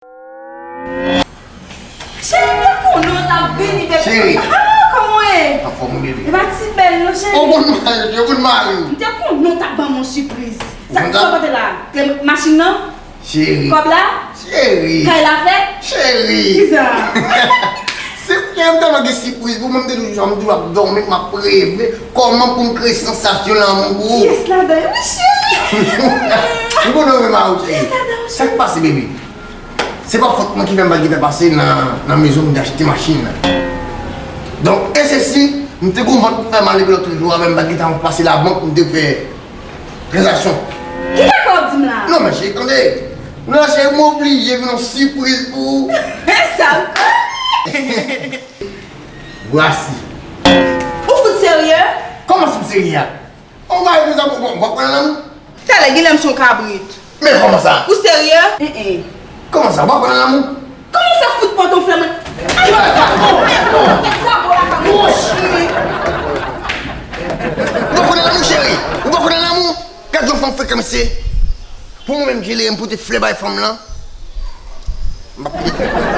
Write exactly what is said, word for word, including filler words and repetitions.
Cheri, m te konnen w t ap vini, bebe. Cheri. Ah, kòman w ye? Anfòm, wi, bebe. E pa ti bèl, non, cheri. Ou konn mari w, ou konn mari w. M te konnen w t ap ban m yon sipriz. Sa, sa w pote la? Kle machin nan? Cheri. Kòb la? Cheri. Kay la fèt? Cheri. Kisa? Se kounya m tèlman gen sipriz pou mwen, m te toujou, m toujou ap dòmi, m ap reve kòman pou m kreye sansasyon lanmou pou ou. Kiyès ladan yo? Wi, cheri. M konnen w renmen mari w, cheri. Kiyès ladan yo, cheri? Sa k pase, bebe? Se pa fòt mwen ki fè m pa t gentan pase nan, nan mezon m te achte machin nan. Donk, e se si m te gon vant pou fè mal epi lòt jou a, men m pa t gentan pase labank, m te fè tranzaksyon. Ki kaka w ap di m la? Non, men cheri, tande. Non, cheri, m oblije vin yon sipriz pou ou. Sa m konnen. Vwasi. Ou fout serye? Kòman si m serye a? On bagay konsa, bon, bon, w ap pran nan lanmou? Talè, genlè m se yon kabrit. Men kòman sa? Ou serye? Enhen. Kòman sa? W ap pran nan lanmou? Kòman sa fout pantonfle mwen? Ay, sa bo la ka mouche. W ap pran nan lanmou, cheri? Ou p ap pran nan lanmou? Gad yon fanm frekan, mesye. Pou mwen menm, jere m pote flè bay fanm lan. M ap pede fè.